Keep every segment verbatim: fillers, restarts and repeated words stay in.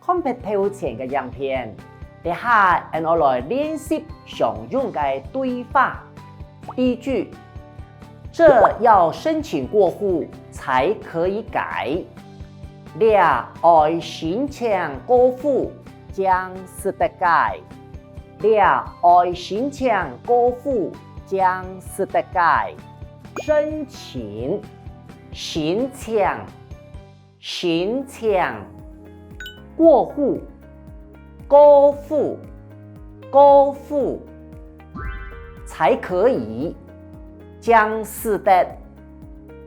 看忒頭前个影片，這下𠊎等來練習常用个對話。第一句，這要申請過戶才可以改。這愛申請過戶正使得改。這愛申請過戶正使得改。申請，申請。 申請，過戶，過戶，過戶，才可以，正使得，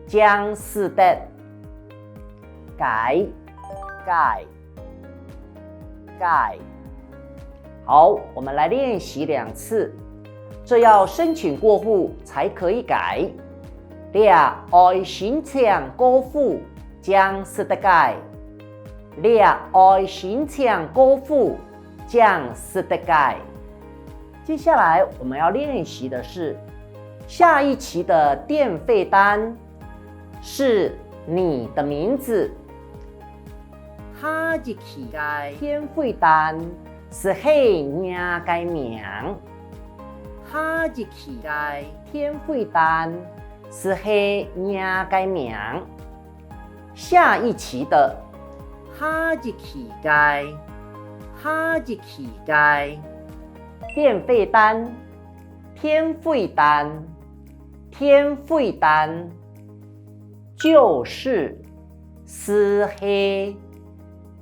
正使得，改，改，改。 好，我們來練習兩次。這要申請過戶才可以改。這愛申請過戶正使得改。這愛申請過戶正使得改。接下來我們要練習的是下一期的電費單。 是你的名字。下一期个電費單使係若个名。下一期个電費單使係若个名。下一期的，下一期个，下一期个。電費單，電費單，電費單。 就是，就係，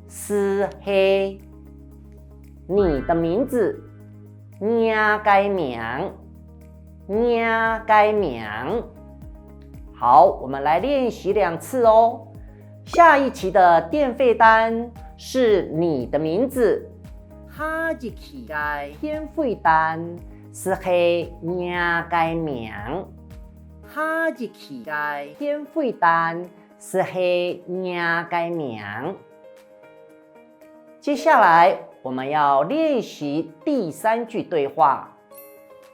就係。你的名字，若个名，若个名。好，我們來練習兩次哦。下一期的電費單是你的名字。下一期个電費單使係若个名。 下一期个電費單使係若个名。接下來，我們要練習第三句對話。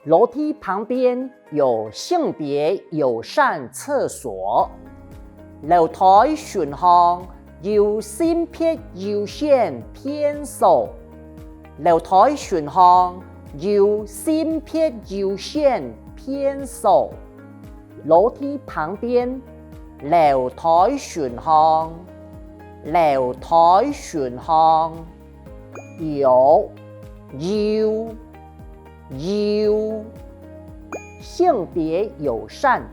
樓梯旁邊有性別友善廁所。樓梯脣項 有性別友善便所。樓梯脣項有性別友善便所。樓梯旁邊，樓梯脣項，樓梯脣項。有，有，有。性別友善，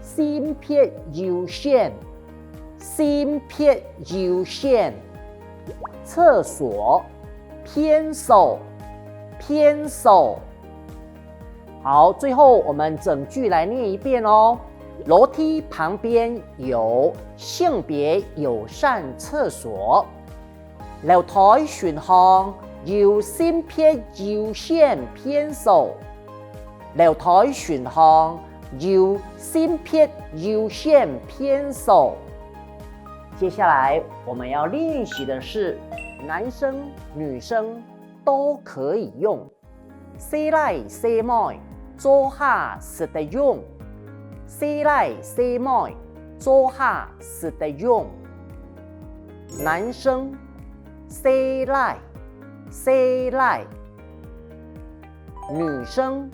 性別友善，性別友善。廁所，便所，便所。好，最後我們整句來念一遍哦。樓梯旁邊有性別友善廁所。 樓梯脣項有性別友善便所。樓梯脣項有性別友善便所。接下來我們要練習的是男生、女生都可以用。 細倈細妹做下使得用。細倈細妹做下使得用。男生，細倈，細倈。女生，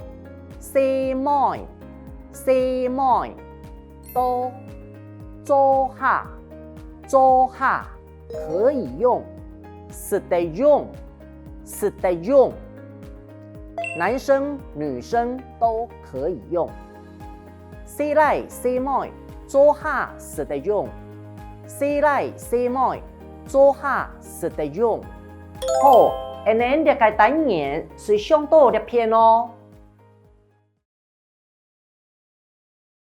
細妹，細妹。都，做下，做下。可以用，使得用， 使得用。男生、女生都可以用。細倈細妹做下使得用。細倈細妹做下使得用。好，𠊎等這个單元就上到這片哦。